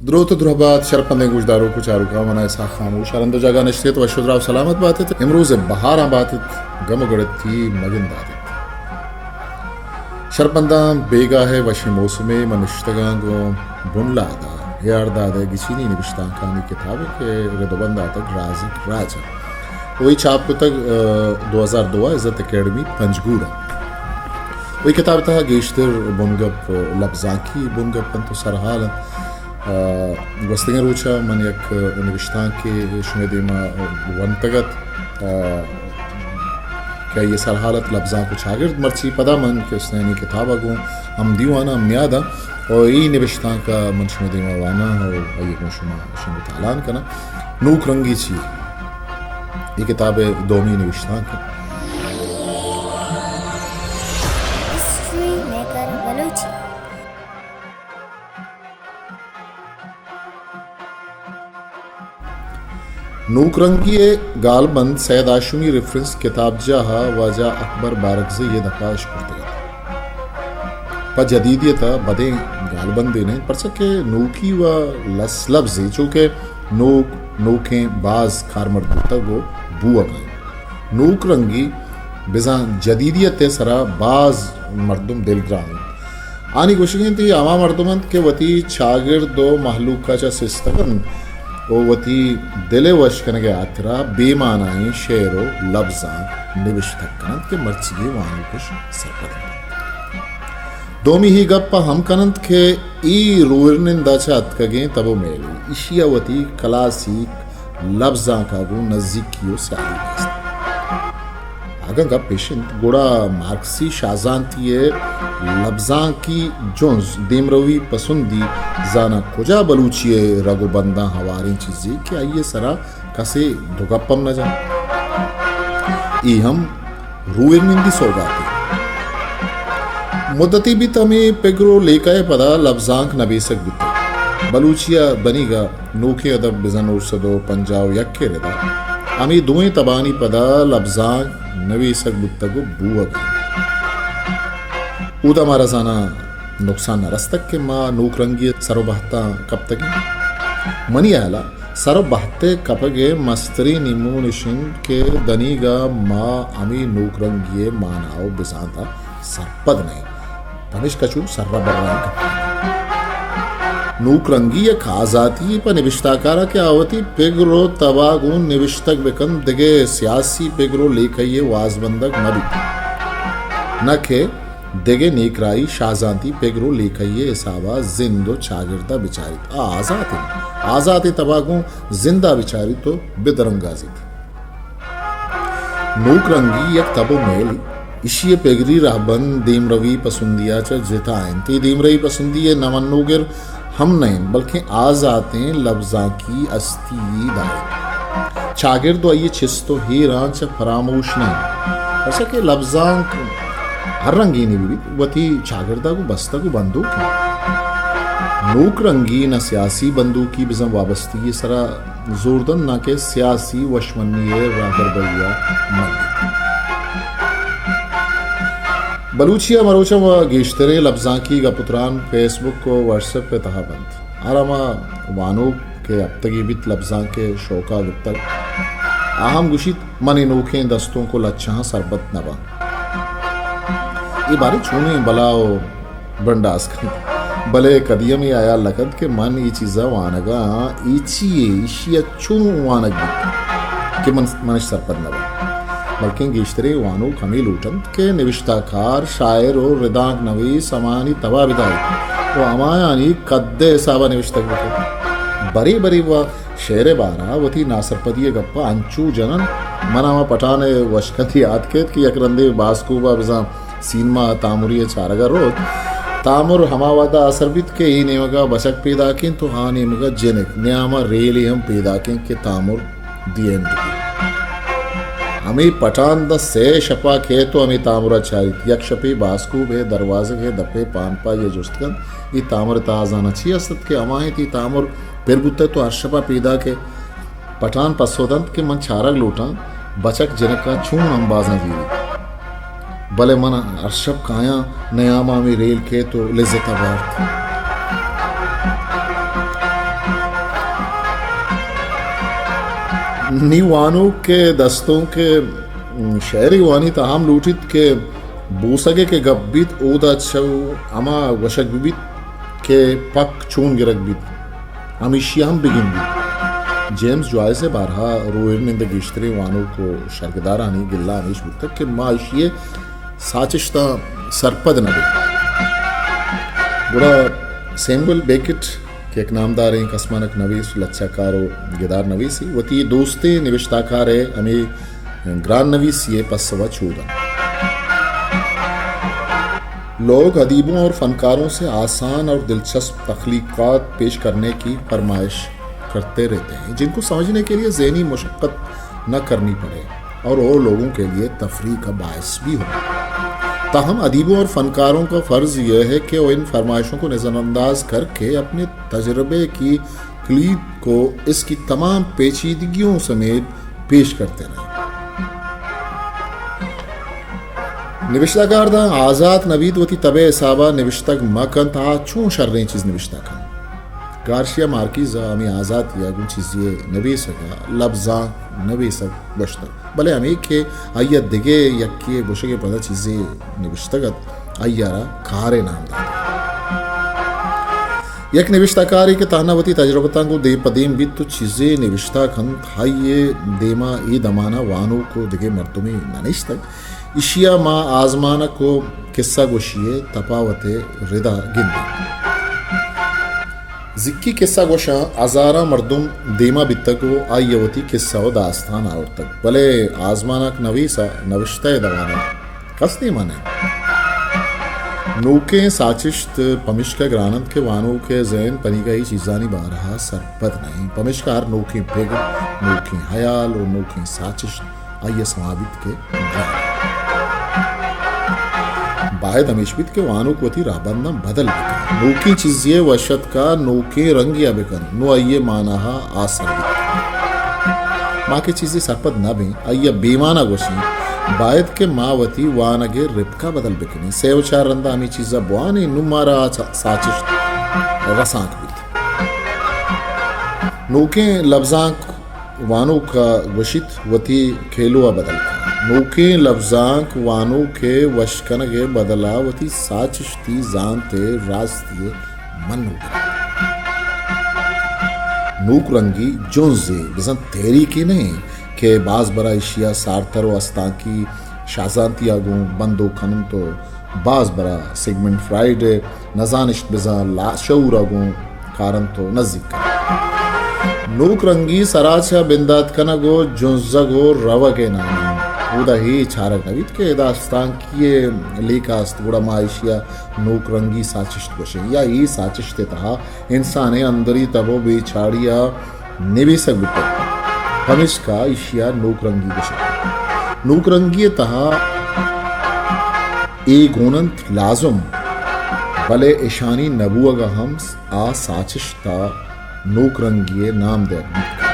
دروت ءُ درہبات شرپندیں گوشداروک ءُ چاروکاں، من ءَ اسحاق خاموش ہر ہند ءُ جاگہ نشت ات، وش ءُ دراہ ءُ سلامت بات ات۔ امروز ءِ بہاراں بات ات، گم ءُ گڑتی مہ گندات ات۔ شرپنداں، بیگاہ ءِ وشیں موسمے، من نشتگاں گوں بن لہد ءَ، اے آر داد ءِ گچینی نبشتانکانی کتابے کہ رد ءُ بند آتگ رازیک راج ءَ۔ ءُ اے چاپ کتگ، ءَ، دو ہزار دو ءَ عزت اکیڈمی پنجگور ءَ۔ ءُ اے کتاب ءِ تہا گیشتر بنگپ لبزانکی بنگپ انت ءُ سرحال انت۔ ءَ، گوستگیں روچ ءَ من یک نبشتانکے شمئے دیما ونتگ ات، ءَ، کہ آئی ءِ سرحال ات لبزانک ءُ چاگرد۔ مرچی پدا من کہ استانی کتاب ءَ گوں ہم دیواناں، ہم نیاداں، ءُ اے نبشتانک ءَ من شمئے دیما واناں ءُ آئی ءَ گوں شما شنگ ءُ تالان کناں۔ نوک رنگی چی؟ اے کتاب ءِ دومی نبشتانک انت۔ History maker Balochi. نوک رنگی ءِ گالبند سید ہاشمی ریفرنس کتابجاہ ءَ واجہ اکبر بارکزئی ءِ دپ ءَ اشکتگ ات۔ پہ جدیدیت ءَ بدیں گالبندے نہ انت، پرچا کہ نوکی ءُ لس لبزے، چو کہ نوک، نوکیں، باز کارمرد بوتگ ءُ بوہگ ءَ انت۔ نوک رنگی بزاں جدیدیت ءِ سرا باز مردم دلگران انت۔ آنی گوشگ انت، اے ہما مردم انت کہ وتی چاگرد ءُ مہلوک ءَ چہ سستگ انت ءُ وتی دل ءِ وش کنگ ءِ ہاترا بے مانائیں شعر ءُ لبزانک نبشتگ کن انت کہ مرچی ءِ وانوکش سرپد انت۔ دومی اے گپ ءَ ہم کن انت کہ اے روئرنند ءَ چہ اتکگیں تب ءُ میلے، ایشی ءَ وتی کلاسیک لبزانک ءَ گوں نزیکی ءُ سیاہی است۔ اگاں گپ ایش انت، گڑا مارکسی شاہزانتی ءِ لبزانکی جنز، دیمروی پسندی، زاناں کجا بلوچی ءِ رگ ءُ بنداں ہواریں چیزے کہ آئی ءِ سرا کسے دو گپ ہم نہ جنت۔ اے ہم روئرنندی سوگاتے۔ مدتے بیت ہمے پگر ءُ لیکہ ءِ پدا لبزانک نبیسگ بوتگ۔ بلوچی ءِ بنیگ ءَ نوکیں ادب بزاں نو سد ءُ پنجاہ ءُ یک ءِ ردا ہمے دوئیں تبانی پدا لبزانک نویسگ بوتگ ءُ بوہگ ءَ انت۔ اودا مارا زاناں نقصان نہ رستگ کہ ما نوک رنگی ءِ سر ءُ بہتاں کپتگیں۔ منی ہیال ءَ سر ءُ بہت ءِ کپگ ءِ مستریں نیمون اش انت کہ دنیگا ما ہمے نوک رنگی ءِ مانا ءُ بزانت ءَ سرپد نہ ایں، پمیشکا چو سر ءُ برائیں کپگ۔ نوک رنگی یک آزاتی یے پہ نبشتہ کار ءَ کہ آ وتی پگر ءُ تب ءَ گوں نبشتگ بہ کنت، دگہ سیاسی پگر ءُ لیکہی ءِ وازبندگ مہ بیت، نہ کہ دگہ نیکراہی شاہزانتی پگر ءُ لیکہی ءِ حساب ءَ زند ءُ چاگرد ءَ بچاریت۔ آ آزات انت۔ آزاتیں تب ءَ گوں زند ءَ بچاریت ءُ بدرنگازیت۔ نوک رنگی یک تب ءُ میلے۔ ایشی ءِ پگری رہبند دیمروی پسندی ءَ چہ جتا انت۔ اے دیمروی پسندی ءِ نہ منوگر ہم نہ انت، بلکیں آزاتیں لبزانکی ہستی یے داریت۔ چاگرد ءُ آئی ءِ چست ءُ ایراں چہ فراموش نہ انت، پرچا کہ لبزانک ہر رنگینے بہ بیت، وتی چاگرد ءَ گوں بستگ ءُ بندوک انت۔ نوک رنگی نہ سیاسی بندوکی بزاں وابستگی ءِ سرا زور دنت، ناں کہ سیاسی وشمنی ءِ راہبربری ءَ مندیت۔ بلوچی ءَ مروچاں وَ گیشتریں لبزانکی گپ ءُ تران فیس بک ءُ واٹس ایپ ءِ تہا بنت۔ ہر ہما وانوک کہ ہپتگے بیت لبزانک ءِ شوق ءَ گپتگ، آ ہم گوشیت، من اے نوکیں دستونک ءُ لچہاں سرپد نہ باں۔ اے باریں چونیں بلا ءُ بنڈاس کنت، بلے کدی ہم اے ہیال نہ کنت کہ من اے چیز ءَ وانگ ءَ آں، اے چی یے، ایشی ءَ چون وانگ بیت کہ من، من اش سرپد نہ باں۔ بلکیں گیشتریں وانوک ہمے لوٹ انت کہ نبشتہ کار، شاعر ءُ ردانک نویس ہمایانی تب ءَ بداریت ءُ ہمایانی کد ءِ حساب ءَ نبشتگ بکنت۔ برے برے وَ شعر ءِ بارہ ءَ وتی ناسرپدی ءِ گپ ءَ انچو جن انت، من ءَ ہما پٹھان ءِ وشکندی یات کیت کہ یک رندے باسکوب ءَ بزاں سینما ءَ تامری ءِ چارگ ءَ روت۔ تامر ہما وہد ءَ آسر بیت کہ اے نیمگ ءَ بچک پیداک انت ءُ آ نیمگ ءَ جنک، نیام ءَ ریلے ہم پیداک انت کہ تامر دی اینڈ بی۔ ہمے پٹھان داں سئے شپ ءَ کیت ءُ ہمے تامر ءَ چاریت۔ یک شپے باسکوب ءِ دروازگ ءِ دپ ءِ پانپائی ءَ جست کنت، اے تامر ءِ تہا زاناں چی است ات کہ ہما انت؟ اے تامر پر بوتگ تو ہر شپ ءَ پیداک ئے۔ پٹھان پسو دنت کہ من چارگ لوٹاں، بچک جنک ءَ چون امبازاں زیریت۔ بلے من ہر شپ کایاں، نیام ءَ ہمے ریل کیت ءُ لذت ءَ بارت۔ نی وانوک ءِ دستونک ءِ شئیرے وانیت ءُ ہم لوٹیت کہ بوسگ ءِ کہ گپ بیت، اودا چو ہما گوشگ بہ بیت کہ پک چون گرگ بیت، ہمیشی ءَ ہم بہ گندیت۔ جیمز جوائس ءِ بارہ ءَ روئرن ءِ گیشتریں وانوک ءُ شرگدارانی گلہ ہمیش بوتگ کہ ما ایشی ءِ ساچشتاں سرپد نہ بیں۔ گڑا سیموئل بیکٹ کہ یک نامداریں کسمانک نویس، لچہ کار ءُ گدار نویسے، وتی دوستیں نبشتہ کار ءِ ہمے گران نویسی ءِ پسو ءَ چو دنت: لوگ ادیبوں اور فنکاروں سے آسان اور دلچسپ تخلیقات پیش کرنے کی فرمائش کرتے رہتے ہیں، جن کو سمجھنے کے لیے ذہنی مشقت نہ کرنی پڑے اور وہ لوگوں کے لیے تفریح کا باعث بھی ہو۔ تاہم ادیبوں اور فنکاروں کا فرض یہ ہے کہ وہ ان فرمائشوں کو نظرانداز کر کے اپنے تجربے کی کلید کو اس کی تمام پیچیدگیوں سمیت پیش کرتے رہیں۔ نبشتہ کار داں آزات نہ بیت، وتی تب ءِ حساب ءَ نبشتگ مہ کنت، آ چون شریں چیز نبشتہ کنت؟ گارشیا مارکیز ءَ ہمے آزاتی ءَ گوں چیزے نبیسگ ءَ لبزانک نبیسگ گوشتگ، بلے ہمے کہ آئی ءَ دگہ یکے ءِ گوشگ ءَ پدا چیزے نبشتگ ات، آئی ءَ را کارے نام دات۔ یک نبشتہ کارے کہ تہنا وتی تجربتاں گوں دیم پہ دیم بیت ءُ چیزے نبشتہ کنت، آئی ءِ دیما اے دمان ءَ وانوک ءُ دگہ مردمے نہ نشتگ۔ ایشی ءَ ما آزمانک ءُ کسہ گوشی ءِ تپاوت ءِ ردا گندیں۔ زکی کسہ گوشاں ہزاراں مردم دیما بیتگ ءُ آئی ءَ وتی کسہ ءُ داستان آورتگ، بلے آزمانک نویس ءَ نبشتہ ءِ دمان ءَ کس دیما نہ انت۔ نوکیں ساچشت پمشکا گران انت کہ وانوک ءِ ذہن پنیگاہی چیزانی بارہ ءَ سرپد نہ انت، پمشکا ہر نوکیں پگر، نوکیں ہیال ءُ نوکیں ساچشت آئی ءَ سما بیت کہ گران انت۔ باید ہمیش بیت کہ وانوک وتی رہبنداں بدل بہ کنت، نوکیں چیزے ءِ وش اتک ءَ نوکیں رنگے ءَ بہ کنت، نوں آئی ءِ مانا ءَ آسر بیت۔ ما کہ چیزے سرپد نہ بیں، آئی ءَ بے مانا گوشیں، باید کہ ما وتی وانگ ءِ رپک ءَ بدل بہ کنیں۔ سئے ءُ چار رندا ہمے چیز ءَ بوانیں، نوں مارا آ چ-، ساچشت رسانک بیت۔ نوکیں لبزانک وانوک ءَ گوشیت وتی کیلو ءَ بدل کن۔ نوکیں لبزانک وانوک ءِ وش کنگ ءِ بدل ءَ وتی ساچشتی زانت ءِ راستی ءِ منوک انت۔ نوک رنگی جنزے بزاں تحریکے نہ انت کہ باز برا ایشی ءَ سارتر ءُ استانکی شاہزانتی ءَ گوں بندوک کن انت ءُ باز برا سگمنڈ فرائیڈ ءِ نزانشت بزاں لاشعور ءَ گوں کار انت ءُ نزیک انت۔ نوک رنگی سرا چہ بندات کنگ ءُ جنزگ ءُ روگ ءِ نام انت۔ اودا اے چارگ نہ بیت کہ ادا استانکی ءِ لیکہ است، گڑا ما ایشی ءَ نوک رنگی ساچشت گوشیں یا اے ساچشت ءِ تہا انسان ءِ اندری تب ءُ بے چاڑی ءَ نبیسگ بوتگ، پمیشکا ایشی ءَ نوک رنگی گوشگ۔ نوک رنگی ءِ تہا اے گون انت لازم، بلے اشانی نہ بوگ ءَ ہم آ ساچشت ءَ نوک رنگی ءِ نام دئیگ بیت کنت۔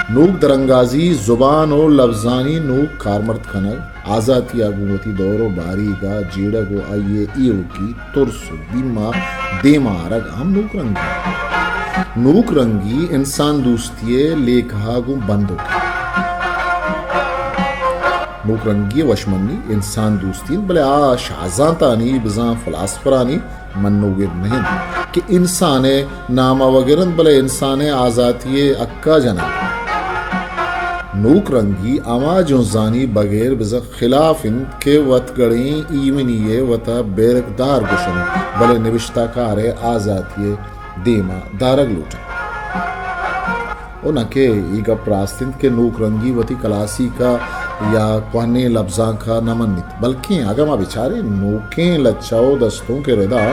نوک درانگازی، زبان ءُ لبزانی نوک کارمرد کنگ، آزاتی ءَ گوں وتی دور ءُ باریگ ءَ جیڑگ ءُ آئی ءِ ایوکی ترس ءُ بیم ءَ دیم ءَ آرگ ہم نوک رنگی انت۔ نوک رنگی انسان دوستی ءِ لیکہ ءَ گوں بندوک انت۔ نوک رنگی ءِ وشمنی انسان دوستی انت، بلے آ شاہزانتانی بزاں فلاسفرانی منوگر نہ انت کہ انسان ءِ نام ءَ وگر انت، بلے انسان ءِ آزاتی ءِ حق ءَ جنگ۔ نوک رنگی ہما جنزانی بغیر بزاں خلاف انت کہ وتگڑیں ایمنی ءَ وت ءَ بیرکدار گوش انت، بلے نبشتہ کار ءِ آزاتی ءِ دیم ءَ دارگ لوٹ انت۔ ءُ نہ کہ اے گپ راست انت کہ نوک رنگی وتی کلاسیک ءَ یا کوہنیں لبزانک ءَ نہ منیت، بلکیں اگاں ما بچاریں نوکیں لچہ ءُ دستونک ءِ ردا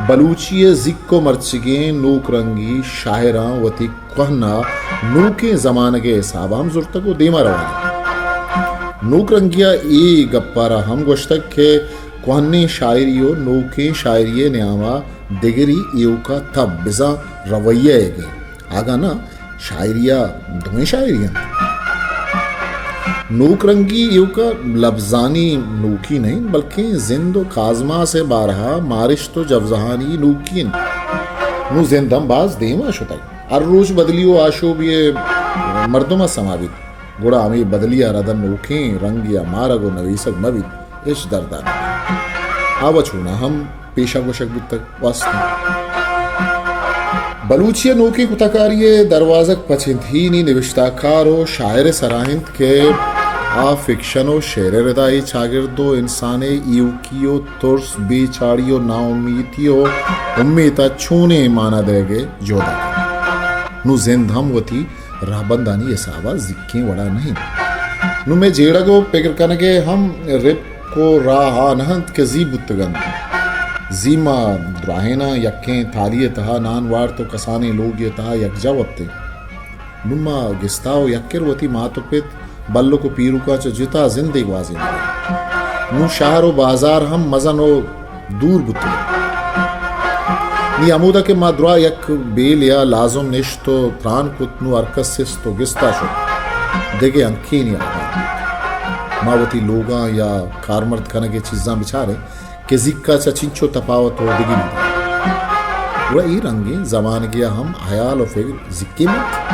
بلوچی ءِ زیک ءُ مرچیگیں نوک رنگی شاعراں وتی کوہن ءَ نوکیں زمانگ ءِ حساب ءَ ہم زرتگ ءُ دیم ءَ روان انت۔ نوک رنگی ءَ اے گپ ءَ را ہم گوشتگ کہ کوہنیں شاعری ءُ نوکیں شاعری ءِ نیام ءَ دگری ایوک ءَ تب بزاں رویہ ئیگ انت۔ اگاں نہ، شاعری ءَ دوئیں شاعری انت۔ نوک رنگی ایوک ءَ لبزانی نوکی نہ انت، بلکیں زند ءُ کازماس ءِ بارہ ءَ مارشت ءُ جوزہانی نوکی انت۔ نوں زند ہم باز دیم ءَ شتگ۔ ہر روچ بدلی ءُ آشوبی ءِ مردم ءَ سما بیت، گڑا ہمے بدلی ءَ رد ءَ نوکیں رنگے ءَ مارگ ءُ نویسگ مہ بیت، ہچ درد ءَ نہ بیت۔ آ وَ چوناہا ہم پیش ءَ گوشگ بوتگ۔ واستہ۔ بلوچی ءِ نوکیں کتہ کاری ءِ دروازگ پچ اِنت۔ اے نی نبشتہ کار ءُ شاعر ءِ سرا اِنت کہ آ فکشن ءُ شعر ءِ ردا اے چاگرد ءُ انسان ءِ ایوکی ءُ ترس، بے چاڑی ءُ ناامیتی ءُ امیت ءَ چونیں مانا دئیگ ءِ جہد ءَ کنت۔ نوں زند ہم وتی رہبندانی حساب ءَ زیکیں وڑا نہ اِنت۔ نوں مئے جیڑگ ءُ پگر کنگ ءِ ہم رپک ءُ راہ آ نہ اَنت کہ زی بوتگ اَنت۔ زی ما دراہیناں یکیں تھالی ءِ تہا نان وارت ءُ کسانیں لوگے ءِ تہا یکجاہ وپتیں۔ نوں ما گستا ءُ یکر وتی مات ءُ پت، بلک ءُ پیرکاں چہ جتا زندے گوازینگ ءَ ایں۔ نوں شہر ءُ بازار ہم مزن ءُ دور بوتگ اَنت۔ نی ہمودا کہ ما دراہ یک بیلے ءَ لازم نشت ءُ تران کت، نوں ہرکس سست ءُ گستا شت۔ دگہ ہنکینی احوال بوت۔ ما وتی لوگاں یا کارمرد کنگ ءِ چیزاں بچاریں کہ زیکا چہ چنچو تپاوت ءُ دگہ بوت۔ گڑا اے رنگیں زمانگے ءَ ہم ہیال ءُ فکر زیکیں بوت۔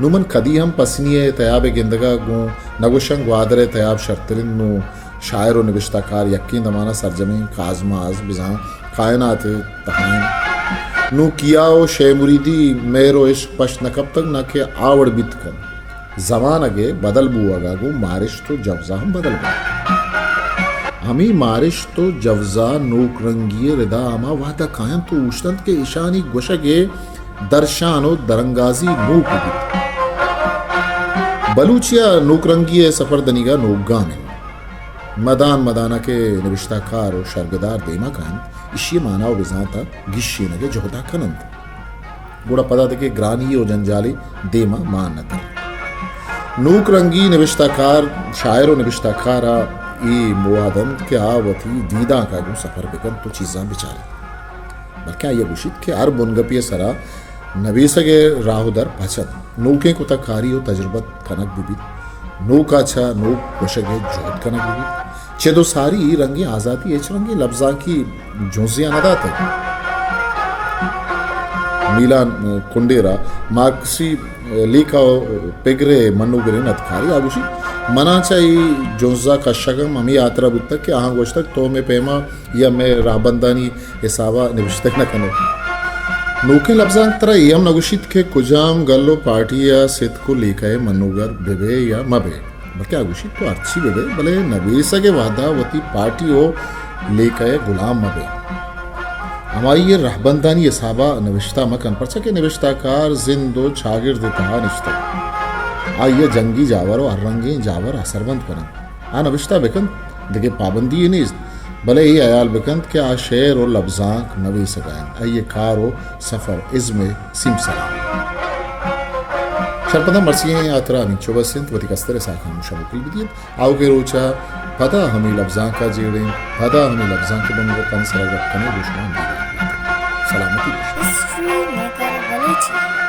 نوں من کدی ہم پسنی ءِ تیاب ءِ گندگ ءَ گوں نہ گوشاں گوادر ءِ تیاب شرتر اِنت۔ نوں شاعر ءُ نبشتہ کار یکیں دمان ءَ سرجمیں کازماز بزاں کائنات ءِ تہا اِنت۔ نوں کیا ءُ شے مریدی، مہر ءُ عشق پشت نہ کپتگ، نہ کہ آ وڑ بیت کنت۔ زمانگ ءِ بدل بوہگ ءَ گوں مارشت ءُ جوزا ہم بدل بوت۔ ہمے مارشت ءُ جوزا نوک رنگی ءِ ردا ہما وہد ءَ کاینت ءُ اوشتنت کہ اشانی گوشگ ءِ درشان ءُ درانگازی نوک بیت۔ بلوچی ءَ نوک رنگی ءِ سفر دنیگا نوک گام اِنت۔ مدان مدان ءَ کہ نبشتہ کار ءُ شرگدار دیما کاینت، اشی ءِ مانا ءُ بزانت ءَ گیشینگ ءِ جہد ءَ کننت، گڑا پدا دگہ گرانی ءُ جنجالے دیما مان نہ کننت۔ نوک رنگی نبشتہ کار، شاعر ءُ نبشتہ کار ءَ اے موہ دنت کہ آ وتی دیدانک ءَ گوں سفر بکنت ءُ چیزاں بچاریت۔ بلکیں آئی ءَ گوشیت کہ ہر بنگپے ءِ سرا نبیسگ ءِ راہ ءُ در پچ اَنت، نوکیں کتہ کاری ءُ تجربت کنگ بہ بیت، نوک ءَ چہ نوک گوشگ ءِ جہد کنگ بہ بیت۔ چد ءُ ساری اے رنگیں آزاتی ہچ رنگیں لبزانکی جنزے ءَ نہ داتگ۔ میلان کنڈیر ءَ مارکسی لیکہ ءُ پگر ءِ منوگریں ندکارے ءَ گوشیت، منا چہ اے جنز ءَ کشگ ہم ہمے ہاترا بوتگ کہ آہاں گوشتگ، تو مئے پیما یا مئے راہبندانی حساب ءَ نبشتگ نہ کن ئے۔ نوکیں لبزانک ترا اے ہم نہ گوشیت کہ کجام گل ءُ پارٹی ءِ ستک ءُ لیکہ ءِ منوگر بہ بئے یا مہ بئے، بلکیں آ گوشیت تو ہرچی بہ بئے، بلے نبیسگ ءِ وہد ءَ وتی پارٹی ءُ لیکہ ءِ گلام مہ بئے۔ ہمائی ءِ رہبندانی حساب ءَ نبشتہ مہ کن، پرچا کہ نبشتہ کار زند ءُ چاگرد ءِ تہا نشتگ۔ آئی ءَ جنگی جاور ءُ ہر رنگیں جاور اثرمند کن اَنت۔ آ نبشتہ بہ کنت، دگہ پابندی یے نیست، بلے اے ہیال بہ کنت کہ آ شعر ءُ لبزانک نویسگ ءَ اِنت، آئی ءِ کار ءُ سفر ازم ءِ سیمسر ءَ اِنت۔ شرپداں مرچی ءِ ہاترا ہمینچو بس اِنت، وتی کستر ءِ ساکاں ہم شما پل بدیت۔ آؤکیں روچ ءَ پدا ہمے لبزانک ءَ جیڑیں، پدا ہمے لبزانک ءِ بنگپانی سرا گپ کنیں، گوں شما ہمدیوان بیت۔ سلامتی باشیت۔ History maker Balochi.